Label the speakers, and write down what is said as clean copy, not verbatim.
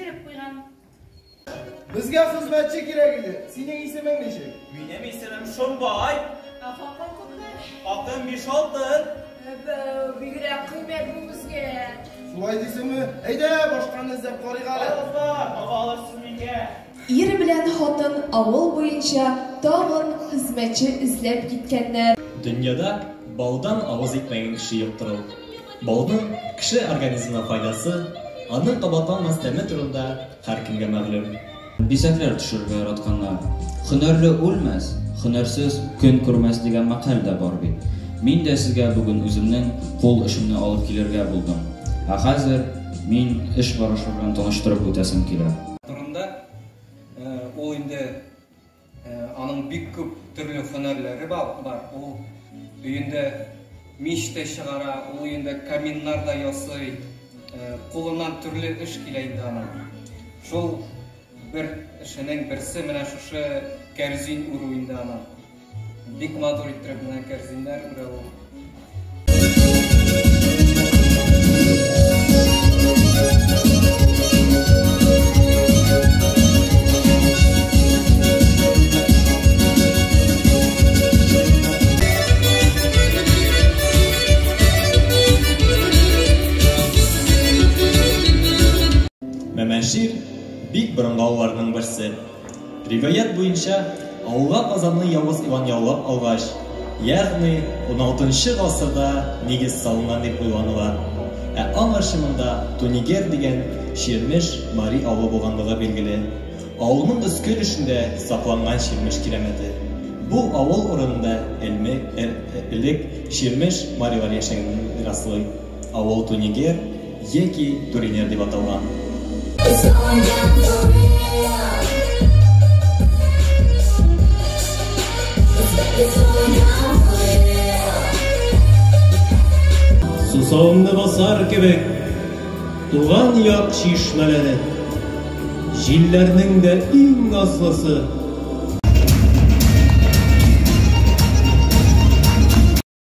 Speaker 1: биреп куйган.
Speaker 2: Безгә хезмәтче кирәк иде. Синең исемең ничек?
Speaker 3: Минем исемем Шомбай.
Speaker 1: Ә хакың күпме?
Speaker 3: Хакым биш алтын.
Speaker 1: Әбәү, бигрәк кыйммәт бу безгә.
Speaker 2: Шулай дисеңме? Әйдә, башканы эзләп карыйк әле.
Speaker 3: Кызлар, таба алырсыз мингә.
Speaker 4: Ир белән хатын авыл буенча тагын хезмәтче эзләп киткәннәр.
Speaker 5: Дөньяда балдан авыз итмәгән кеше юктыр ул. Балның кеше организмына файдасы, аның кабатланмас тәме турында һәркемгә мәгълүм.
Speaker 6: Бизәкләр төшерергә яратканнар. Һөнәрле үлмәс, һөнәрсез көн күрмәс дигән мәкаль дә бар бит. Мин дә сезгә бүген үземнең кул эшемне алып килергә булдым. Ә хәзер мин эш барышы белән таныштырып үтәсем килә.
Speaker 7: Турында ул инде аның бик күп төрле һөнәрләре бар. Ул өендә мич тә чыгара, ул өендә каминнар да ясый. Кулыннан төрле эш килә инде аның. Шул бер эшенең берсе менә шушы кәрзин үрү инде аның. Бик матур иттереп менә кәрзиннәр үрә ул.
Speaker 5: Мәмәшир бик борынгы авылларның берсе. Риваять буенча, авылга Казанны Явыз Иван яулап алгач, ягъни 16 гасырда нигез салынган дип уйланыла. Ә аңарчы монда Тунигер дигән чирмеш мари авылы булганлыгы билгеле. Авылның өске өлешендә сакланган чирмеш кирәмәте. Бу авыл урынында элме, элек чирмеш марилар яшәгәнен раслый. Авыл Тунигер яки Туринер дип аталган.
Speaker 8: Сусавымны басар кебек, туган як чишмәләре. Җилләрнең дә иң назлысы,